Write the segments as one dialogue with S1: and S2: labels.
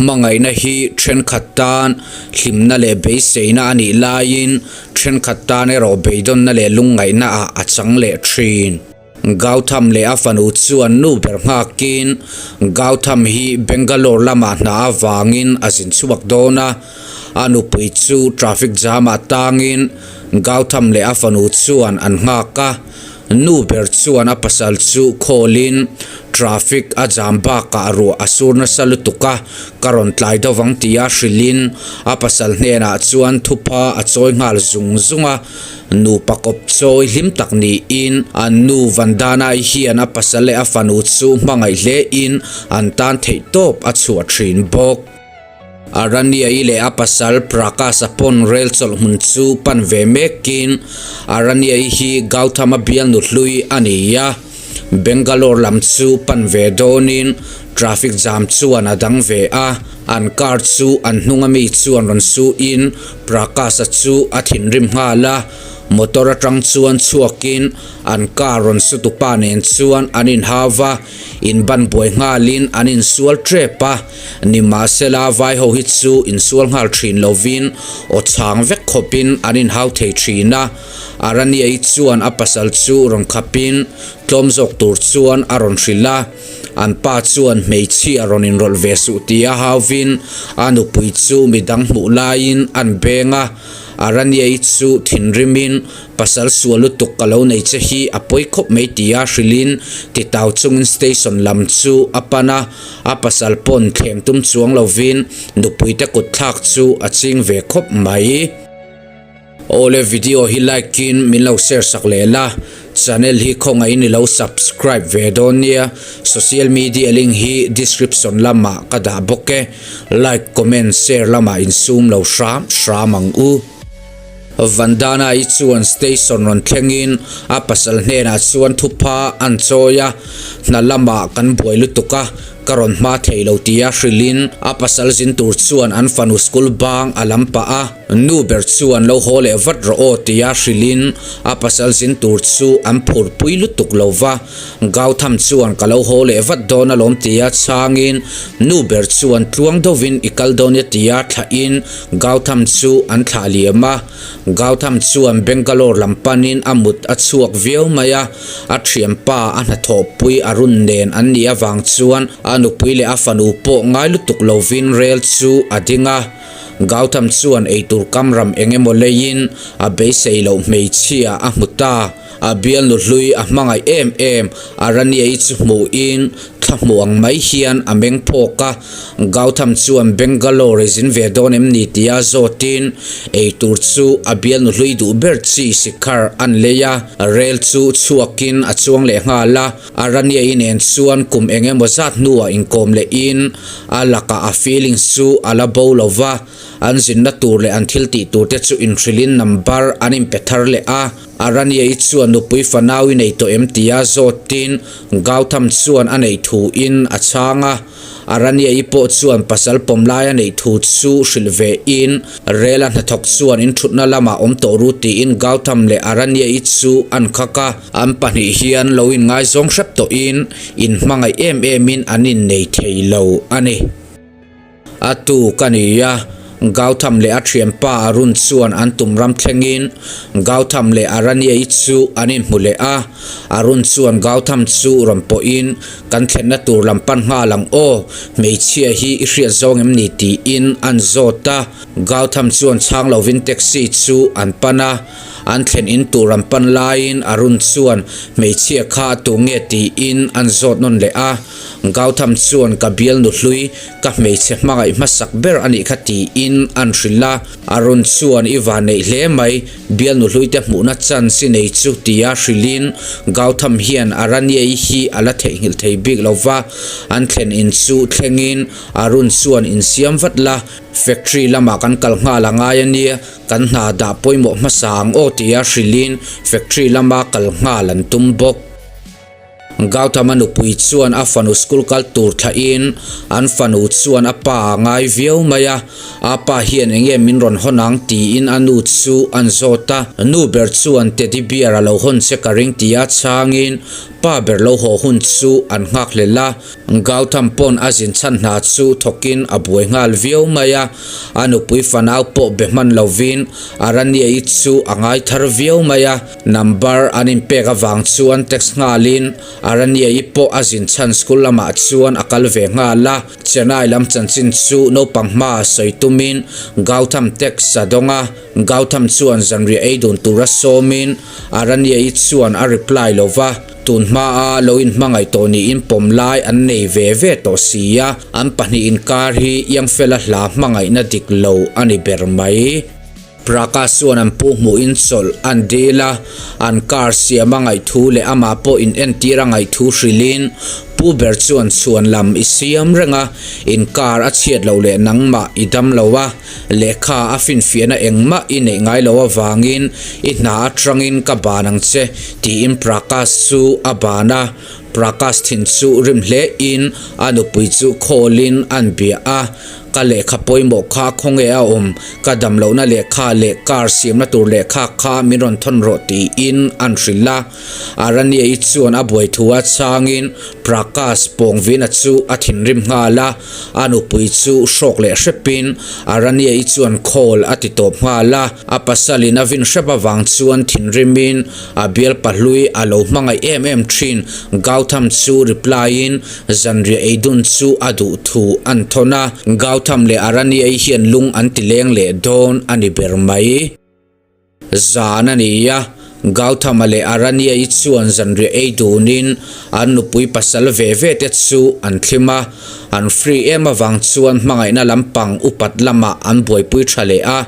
S1: Hmangaihna hi thenkhat tan hlimna leh beiseina a nih laiin thenkhat tan erawh beidawnna leh lungngaihna ah a chang leh thin. Gautham leh a fanu chuan nu ber nghakin Gautham hi Bangalore lamah hna avangin a zin chhuak dawn a, a nupui chu traffic jam ah tangin Gautham leh a fanu chuan an nghak a. Nu ber chuan a pasal chu khawlin traffic a jam bakah ruah a sur nasa lutuk a, ka rawn tlai deuh vang tia hrilhin a pasal hnenah chuan thupha a chawi nghal zung zung a. Nupa kawp chawi hlim tak niin an nu Vandana-i hian a pasal leh a fanu chu hmangaih hlein an tan theihtawp a chhuah thin bawk. Aranya-i leh a pasal Prakash-a pawn rel chawlh hmun chu pan ve mekin Aranya-i hi Gautham-a bialnu hlui a ni a, Bangalore lam chu pan ve dawnin traffic jam chuan a dang ve a, an car chu an hnunga mi chuan rawn suin Prakash-a chu a thinrim nghal a, motor atang chuan chhuakin an car rawn sutupa nen chuan an inhau va, inban buai nghalin an insual tep a. Nimahsela, vai ho hi chu insual nghal thin lovin aw chhang vek khawpin an inhau thei thin a. Araniai chuan a pasal chu rawn khapin tlawm zawk tur chuan a rawn hrilh a. An pa chuan hmeichhia rawn inrawlh ve suh tia hauvin a nupui chu midang hmuh laiin an beng a. Araniai chu thinrimin Pasal sual lutuk ka lo nei che hi a pawi khawp mai tia hrilhin titau chungin station lam chu a pan a. A pasal pawn thlem tum chuang lovin nupuite kut thlak chu a ching ve khawp mai. Awle video hi like in min lo share sak leh la, channel hi khawngaihin i lo subscribe ve dawn nia, social media link hi description lamah ka dah bawk e, like comment share lamah insum lo hram hram ang u. Vandana-i chuan station rawn thlengin a pasal hnenah chuan thupha an chawi a, hna lamah kan buai lutuk a, ka rawn hma thei lo tia hrilhin a pasal zin tur chuan an fanu school bang a lam pah a, nu ber chuan lo haw leh vat rawh aw tia hrilhin a pasal zin tur chu an phurpui lutuk lo va, Gautham chuan ka lo haw leh vat dawn alawm tia chhangin nu ber chuan tluang deuhin i kal dawn e tia thlahin Gautham chu an thlah liam a, Gautham chuan Bangalore lam panin a mut a chhuak viau mai a, a thianpa a hnathawhpui Arun nen an nih avang chuan a nupui leh a fanu pawh ngai lutuk lovin rel chu a ding a. Gautham chuan eitur kamram eng emaw leiin a beisei loh hmeichhia a hmu ta. A bialnu hlui a hmangaih em em Araniai chu hmuhin thla hmuh ang mai hian a meng phawk a, Gautham chuan Bangalore zin ve dawn em ni tia zawtin eitur chu a bialnu hlui duh ber chi Shikhar an lei a, rel chu chhuakin a chuang leh nghal a, Araniai nen chuan kum eng emaw zat hnuah inkawm lehin a lakah a feelings chu a la bo lo va, an zinna tur leh an thil tih tur te chu inhrilhin number an inpe thar leh a. Araniai chuan nupui fanau i nei tawh em tia zawtin Gautham chuan a neih thu in a chhang a. Araniai pawh chuan pasal pawm lai a neih thu chu hrilh ve in rel a hnathawk chuan in thutna lamah awm tawh ru tiin Gautham leh Araniai chu an khak a. An pahnih hian lo inngaizawng hrep tawhin inhmangaih em em in an innei thei lo a ni. A tu ka ni a, Gautham leh a thianpa Arun chuan an tum ram thlengin Gautham leh Aranya-i chu an inhmu leh a. Arun chuan Gautham chu rawn pawhin, Kan thlenna tur lam pan nghal ang aw, hmeichhia hi i hriat zawng em ni? tiin an zawt a. Gautham chuan chhang lovin taxi chu an pan a. An thlen in tur an pan laiin Arun chuan hmeichhia kha a tu nge tiin an zawt nawn leh a. Gautham chuan ka bialnu hlui, ka hmeichhe hmangaih hmasak ber a nih kha tiin an hrilh a. Arun chuan i van neih hle mai, bialnu hlui te hmuhna chance i nei chu tia hrilhin Gautham hian Aranyai hi a la theihnghilh thei bik lo va. An thlen in chu thlengin Arun chuan insiam vat la, factory lamah kan kal nghal a ngai a nia, Kan hna dah pawimawh hmasa ang aw tia hrilhin factory lama kal nghal an tum bawk. Gautam-a nupui chuan a fanu school kal tur thlahin an fanu chuan a pa a ngai viau mai a, a pa hian eng nge min rawn hawn ang tiin a nu chu an zawt a. Nu ber chuan teddy bear a lo hawn che ka ring tia chhangin pa ber lo haw hun chu an nghak hlel a. Gautam pawn a zin chhan hna chu thawkin a buai nghal viau mai a, a nupui fanau pawh be hman lovin Aranya-i chu a ngai thar viau mai a. Number an inpek avang chuan text nghalin Aranya-i pawh a zin chhan school lamah chuan a kal ve nghal a, Chennai lam chanchin chu naupang hma sawi tumin Gautam text a dawng a, Gautam chuan zanriah ei dun tura sawmin Aranya-i chuan a reply lo va, tun hmaa lo inhmangaih tawh niin pawm lai an nei ve ve tawh si a, an pahnih inkar hi Iangfela hla hmangaihna dik lo a ni ber mai. Prakash chuan an pu hmuhin chawlh an dil a, an car siam a ngaihthu leh amah pawh in entir a ngaihthu hrilhin pu ber chuan chhuan lam i siam reng a, in car a chhiat loh leh nangmah i dam lo a, lehkha a finfiahna engmah i neih ngai loh avangin i hna atangin ka ban ang che tiin Prakash chu a ban a, Prakash thin chu rim hle in a nupui chu call in an bia a. Ka lehkha pawimawh kha khawnge a awm, ka damlohna lehkha leh car siamna tur lehkha kha min rawn thawn rawh tiin an hrilh a. Aranya-i chuan a buai thu a chhangin Prakash Pawngvina chu a thinrim nghal a, a nupui chu hrawk leh hrepin Aranya-i chuan call a ti tawp nghal a. A pasalin a vin hrep avang chuan thinrimin a bial pahlui a lo hmangaih em em thin Gautam chu reply-in Zanriah ei dun chu a duh thu an thawn a, Gautam leh Arani ei hian lung an ti leng leh dawn a ni ber mai. Zan a ni a, Gautam-a leh Arani ei chuan zanriah ei dunin an nupui pasal ve ve te chu an thlim a, an free em avang chuan hmangaihna lampang upat lamah an buaipui tha leh a,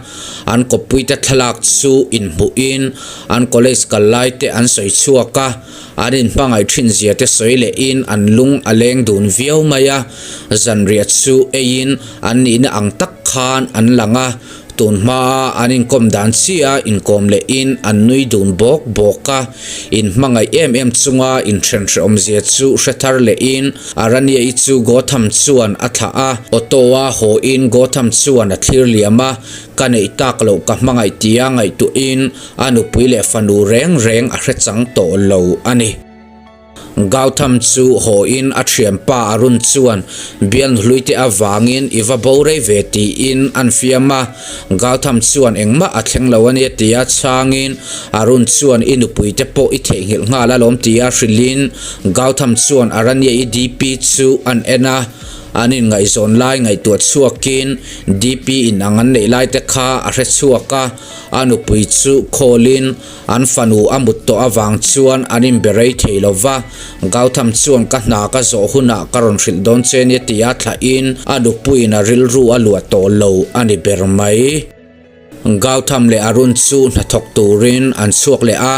S1: an kawppuite thlalak chu inhmuhin an college kal lai te an sawi chhuak a. An inhmangaih thin zia te sawi lehin an lung a leng dun viau mai a, zanriah chu eiin an nihna ang tak khan an lang a, tun hmaa an inkawm dan chiah inkawm lehin an nui dun bawk bawk a, inhmangaih em em chunga inthenhrehawm zia chu hre thar lehin Aranya-i chu Gotham chuan a thlah a, auto-a haw-in Gotham chuan a thlir liam a, ka neih tak loh ka hmangaih tia ngaihtuahin A nupui leh fanu reng reng a hre chang tawh lo a ni. Gautam chu haw-in a thianpa Arun chuan bial nuhluite avangin i va bo rei ve tiin an fiam a. Gautam chuan engmah a thleng lo a nia tia chhangin Arun chuan i nupuite pawh i theihnghilh nghal alawm tia hrilhin Gautam chuan Aranya-i DP chu an en a. An inngaihzawn lai ngaihtuah chhuakin DP inang an neih laite kha a hre chhuak a. A nupui chu khawlin an fanu a mut tawh avang chuan an inbe rei thei lo va, Gautam chuan ka hna ka zawh hunah ka rawn hrilh dawn che nia tia thlahin a nupuiin a rilru a luah tawh lo a ni ber mai. Gautam leh Arun chu hnathawk turin an chhuak leh a,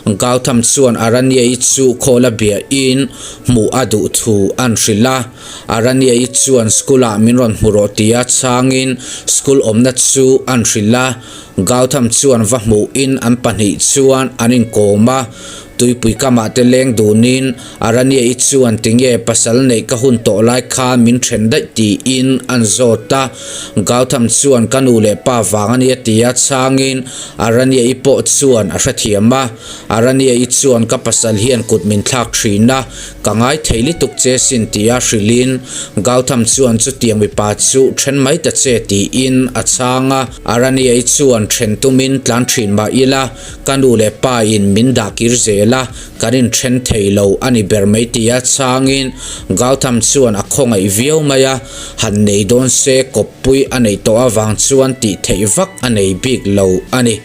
S1: Gautam chuan Aranya-i chu khawl a biahin hmuh a duh thu an hrilh a. Aranya-i chuan school ah min rawn hmu rawh tia chhangin school awmna chu an hrilh a, Gautam chuan va hmuhin an pahnih chuan an inkawm a, tuipui kamah te leng dunin Aranya-i chuan tinge pasal neih ka hun tawh lai khan min then daih tiin an zawt a, Gautam chuan ka nu leh pa vang a nia tia chhangin Aranya-i pawh chuan a hrethiam a, Aranya-i chuan ka pasal hian kut min thlak thin a, Ka ngai thei lutuk che sin tia hrilhin Gautam chuan chutiang mipa chu then mai ta che tiin a chhang a. Araniai chuan then tumin tlan thin mah ila ka nu leh pa in min dah kir zel a, kan inthen thei lo a ni ber mai tia chhangin Gautam chuan a khawngaih viau mai a, han nei dawn se kawppui a neih tawh avang chuan tih theih vak a nei bik lo a ni.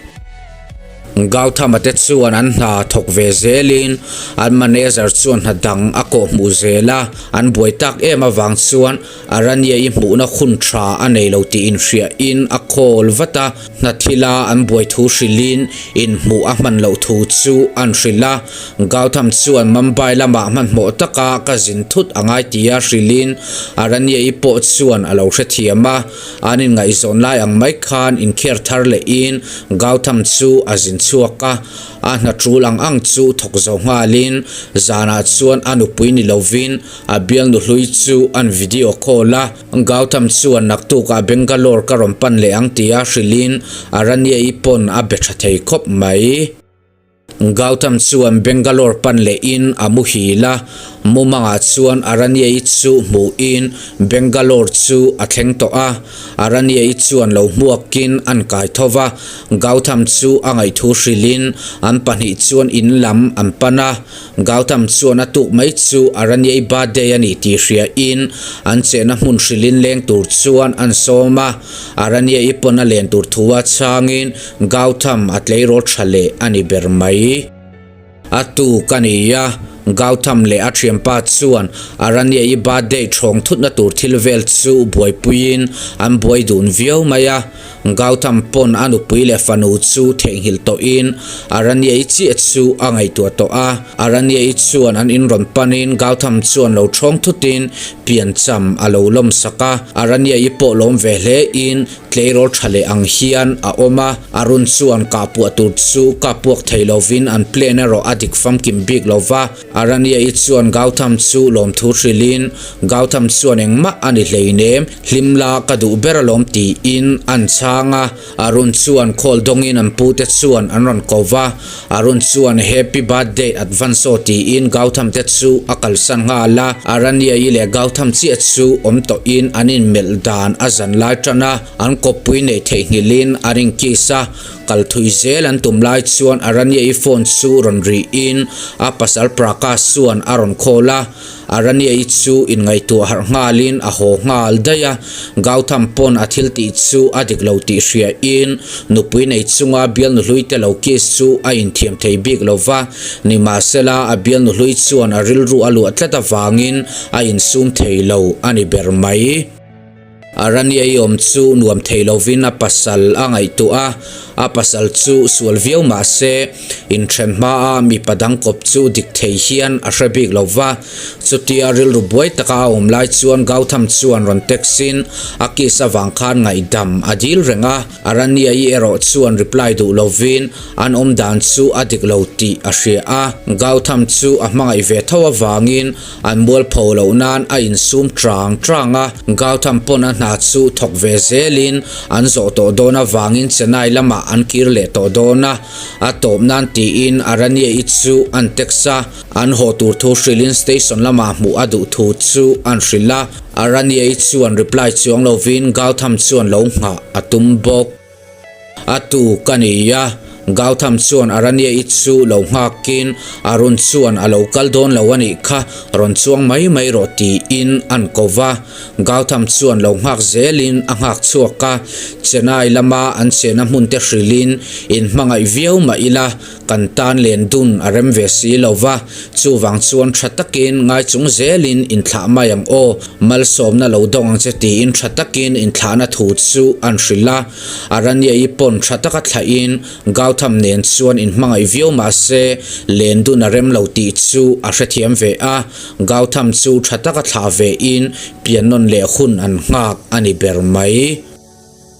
S1: Gauthama te chuan an hna thawk ve zelin an manager chuan hna dang a kawh hmuh zel a, an buai tak em avang chuan Aranya-i hmuhna hun tha a nei lo tih inhriahin a call vat a, hna thila an buai thu hrilhin inhmuh a hman loh thu chu an hrilh a. Gautham chuan Mumbai lamah hmanhmawh taka ka zin thut a ngai tia hrilhin Aranya-i pawh chuan a lo hrethiam a. An inngaihzawn lai ang mai khan inkher thar lehin Gautam chu a zin chhuak. chhuak a, a hna tul ang ang chu thawk zo nghalin zanah chuan a nupui ni lovin a bialnu hlui chu an video call a. Gautam chuan naktukah Bangalore ka rawn pan leh ang tia hrilhin Aranya-i pawn a be tha thei khawp mai. Gautam chuan Bangalore pan lehin a muhil a, mumangah chuan Aranya-i chu hmuhin Bangalore chu a thleng tawh a. Aranya-i chuan lo hmuakin an kai tho va, Gautam chu a ngaihthu hrilhin an pahnih chuan in lam an pan a. Gautam chuan a tuk mai chu Aranya-i birthday a nih tih hriain an chehna hmun hrilhin leng tur chuan an sawm a. Aranya-i pawn a len tur thu a chhangin Gautam a tleirawl tha leh a ni ber mai. A tuk a ni a, Gautam leh a thianpa chuan Aranya-i birthday thawng thutna tur thil vel chu buaipuiin an buai dun viau mai a. Gautam pawn a nupui leh fanu chu theihnghilh tawhin Aranya-i chiah chu a ngaihtuah tawh a. Aranya-i chuan an in rawn panin Gautam chuan lo thawng thutin piancham a lo lawmsak a. Aranya-i pawh lawm ve hlein Tleirawl tha leh ang hian a awm a, Arun chuan kah puah tur chu kah puak thei lovin an plan erawh a dik famkim bik lo va. Aranya-i chuan Gautam chu lawmthu hrilhin, Gautam chuan engmah a ni hleinem, hlim la ka duh ber alawm tiin an chhang a. Arun chuan call dawngin an pute chuan an rawn ko va. Arun chuan Happy birthday advance aw tiin Gautam te chu a kalsan nghal a, Aranya-i leh Gautam chiah chu awm tawhin an inmelh dan a zan lai tan a, an kawppui neih theihnghilhin an inkiss a, kal thui zel an tum lai chuan Aranya-i phone chu rawn rihin a pasal Prakash chuan a rawn call a. Aranya-i chu inngaihtuah harh nghalin a haw nghal daih a, Gautam pawn a thil tih chu a dik lo tih hriain nupui nei chunga bialnu hlui te lo kiss chu a inthiam thei bik lo va, nimahsela a bialnu hlui chuan a rilru a luah tlat avangin a insum thei lo a ni ber mai. Aranya-i awm chu nuam thei lovin a pasal a ngaihtuah a, a pasal chu sual viau mah se, inthen hmaa mipa dang kawp chu dik thei hian a hre bik lo va. Chutia rilru buai taka a awm lai chuan Gautam chuan rawn text in a kiss avang khan ngaihdam a dil reng a, Aranya-i erawh chuan reply duh lovin an awm dan chu a dik lo tih a hria a, Gautam chu a hmangaih ve tho avangin An mualpho loh nan a insum chang chang a, Gautam pawn a hna chu thawk ve zelin an zawh tawh dawn avangin Chennai lamah an kir leh tawh dawn a, a tawp nan tiin Aranya-i chu an text a, an haw tur thu hrilhin station lamah hmuh a duh thu chu an hrilh a, Aranya-i chuan reply chuang lovin Gautam chuan lo nghah a tum bawk. A tu ka ni a, Gautam chuan Aranya-i chu lo nghakin Arun chuan a lo kal dawn lo a nih kha, rawn chuang mai mai rawh tiin an ko va. Gautam chuan lo nghak zelin a nghak chhuak a, Chennai lama an chena hmun te hrilhin in hmangaih viau mah ila kan tan len dun a rem ve si lo va, chuvang chuan tha takin ngai chung zelin inthlah mai ang aw, malsawmna lo dawng ang che tiin tha takin inthlahna thu chu an hrilh a. Aranya-i pawn tha taka thlahin Gautam nen chuan inhmangaih viau mah se len dun a rem lo tih chu a hrethiam ve a, Gautam chu tha taka thlah vein pian nawn leh hun an nghak a ni ber mai.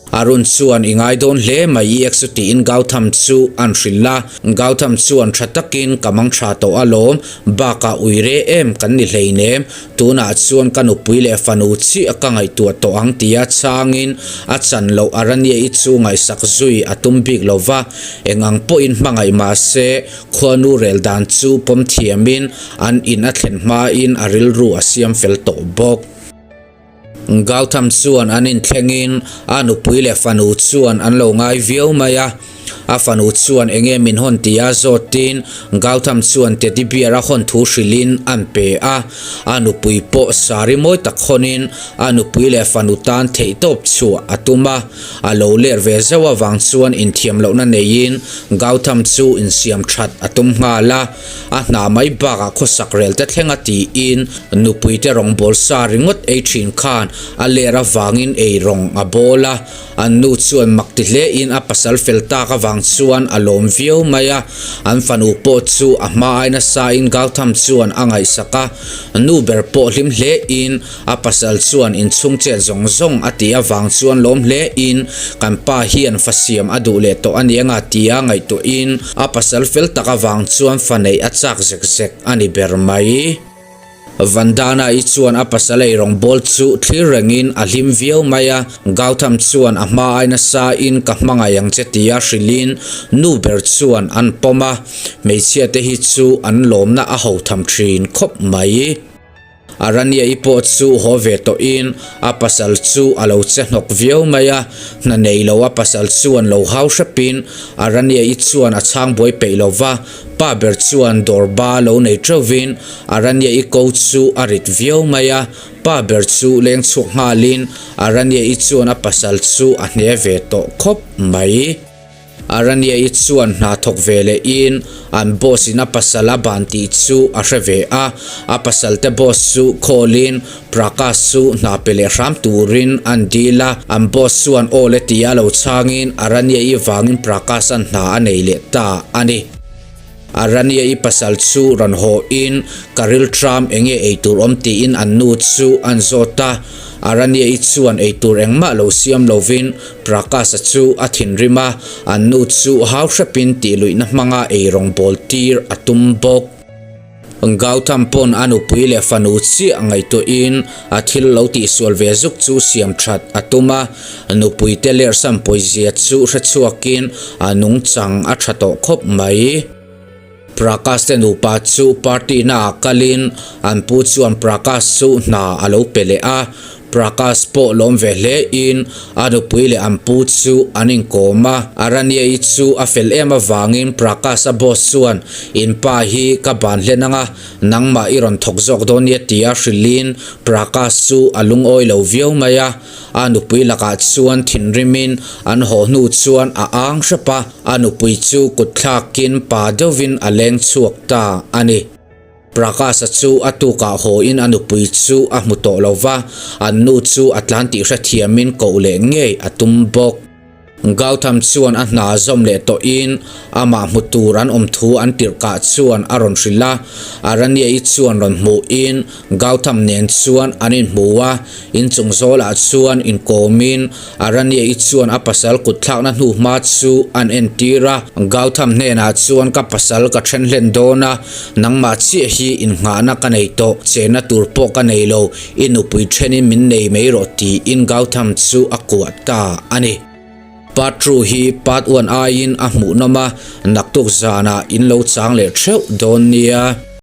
S1: Arun chuan i ngai dawn hle mai i ek chu tiin Gautam chu an hrilh a, Gautam chuan tha takin ka mang tha tawh alawm, bakah ui re em kan ni hleinem, tunah chuan ka nupui leh fanu chiah ka ngaihtuah tawh ang tia changin a chan loh Aranya-i chu ngaihsak zui a tum bik lo va, eng ang pawhin hmangaih mah se khuanu rel dan chu pawm thiamin an in a thlen hmain a rilru a siam fel tawh bawk. Gautam chuan an inthlengin a nupui leh fanu chuan an lo ngai viau mai a. A fanu chuan enge min hawn tia zawtin Gautam chuan teddy bear a hawn thu hrilhin an pe a. A nupui pawh sari mawi tak hawnin a nupui leh fanu tan theihtawp chhuah a tum a. A lo ler ve zauh avang chuan inthiam lohna neiin Gautam chu insiam that a tum nghal a. A hna mai bakah khawsak rel te thleng a tiin nupui te rawng bawl sa ringawt ei thin khan a ler avangin ei rawng a bawl a. An nu chuan mak ti hlein a pasal fel tak avang chuan a lawm viau mai a, an fanu pawh chu a hma ai nasa in Gautam chuan a ngaihsak a, nu ber pawh hlim hle in a pasal chuan inchhung chet zawng zawng a tih avang chuan lawm hle in kan pa hian fa siam a duh leh tawh a ni anga tia ngaihtuah in a pasal fel tak avang chuan fa neih a chak zek zek a ni ber mai. Vandana-i chuan a pasal ei rawngbawl chu thlir rengin a hlim viau mai a, Gautam chuan a hma ai nasa in ka hmangaih ang che tia hrilhin nu ber chuan an pawm a, hmeichhia te hi chu an lawmna a ho tham thin khawp mai. Aranya-i pawh chu haw ve tawhin a pasal chu a lo che hnawk viau mai a, hna nei lo a pasal chuan lo hau hrepin Aranya-i chuan a chhang buai peih lo va, Pa ber chuan dawrba lo nei teuhvin Aranya-i ko chu a rit viau mai a, pa ber chu leng chhuak nghalin Aranya-i chuan a pasal chu a hne ve tawh khawp mai. Aranya-i chuan hna thawk ve lehin an boss in a pasal a ban tih chu a hre ve a, a pasal te boss chu call-in Prakash chu hna pe leh hram turin an dil a, an boss chuan aw le tia lo chhangin Aranya-i vangin Prakash-a'n hna a nei leh ta a ni. Aranya-i pasal chu rawn haw in ka rilṭam enge eitur awm tiin an nu chu an zawt a, Aranya-i chuan eitur engmah lo siam lovin Prakash-a chu a thinrim a, an nu chu hau hrepin tihluihna hmanga eirawng bawl tir a tum bawk. Gautam pawn a nupui leh fanu chiah ngaihtuahin a thil lo tihsual ve zuk chu siam that a tum a, nupui te lerhsam pawizia chu hrechhuakin a nungchang a tha tawh khawp mai. Prakash te nupa chu party naah kalin an pu chuan Prakash chu hna a lo pe leh a, Prakash pawh lawm ve hle in a nupui leh an pu chu an inkawm a, Aranya-i chu a fel em avangin Prakash-a boss chuan in pa hi ka ban hlen anga nangmah i rawn thawk zawk dawn nia tia hrilhin Prakash chu a lungawi lo viau mai a, a nupui lakah chuan thinrimin an haw hnu chuan a ang hrep a, a nupui chu kut thlakin pa deuhvin a leng chhuak ta a ni. Prakash-a chu a tukah hawiin a nupui chu a hmu tawh lo va, an nu chu a tlan tih hrethiamin koh leh ngei a tum bawk. Gautam chuan a hna zawm leh tawhin amah hmu tur an awm thu an tirh kah chuan a rawn hrilh a, Aranya-i chuan rawn hmuhin Gautam nen chuan an inhmu a, inchung zawlah chuan inkawmin Aranya-i chuan a pasal kutthlakna hnuhma chu an entir a, Gautam hnenah chuan ka pasal ka then hlen dawn a, nangmah chiah hi innghahna ka nei tawh, chenna tur pawh ka nei lo, i nupui thenin min nei mai rawh tiin Gautam chu a kuah ta a ni. Part two hi part one aiin a hmuhnawm a, naktuk zanah in lo chang leh theuh dawn nia.